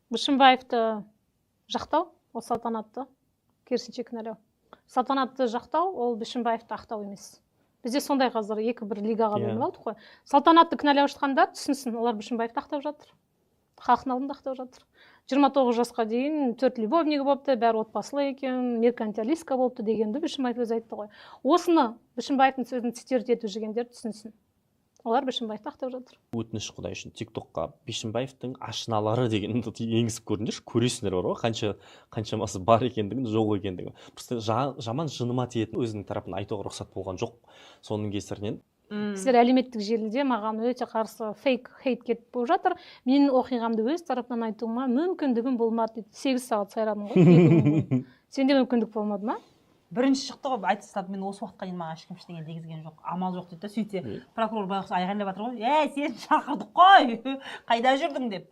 Бішімбаевты жақтау — ол Салтанатты керісінше кінәлау. Салтанатты жақтау — ол Бішімбаевты ақтау емес. Бізде сондай қазір екі бір лигаға бөлініп алдық қой. Салтанатты кінәлап жатқандар түсінсін, олар Бішімбаевты ақтап жатыр, халықтың алдында ақтап жатыр. 29 жасқа дейін төрт любовнигі болыпты, бәрі отбасылы екен, меркантилистка болыпты дегенді Бішімбаев өзі айтты ғой. Осыны, Бішімбаевтың сөзін цитировать етіп жүргендер түсінсін, олар Бішімбаевты ақтап жатыр. Өтініш, құдай үшін, Тик Токқа «Бишімбаевтың ашыналары» дегенді енгізіп көріңдерші, көресіңдер бар ғой, қанша, қаншамасы бар екендігін, жоқ екендігін. Просто жаман жыныма тиетін, өзінің тарапынан айтуға рұқсат болған жоқ, соның кесірінен. Сіздер әлеуметтік желіде маған өте қарсы фейк хейт кетіп болып жатыр. Менің оқиғамды өз тарапынан айтуыма мүмкіндігім болмады дейді. 8 сағат сайрадым ғой, 2 күн бойы. Сенде мүмкіндік болмады ма? Бірінші шықты ғой, айтып тастады: «Мен осы уақытқа дейін маған ешкім ештеңе дегізген жоқ, амал жоқ», — дейді да. Сөйтсе, прокурор байғұс айғайлап жатыр ғой: «Ей, сені шақырдық қой, қайда жүрдің?» — деп.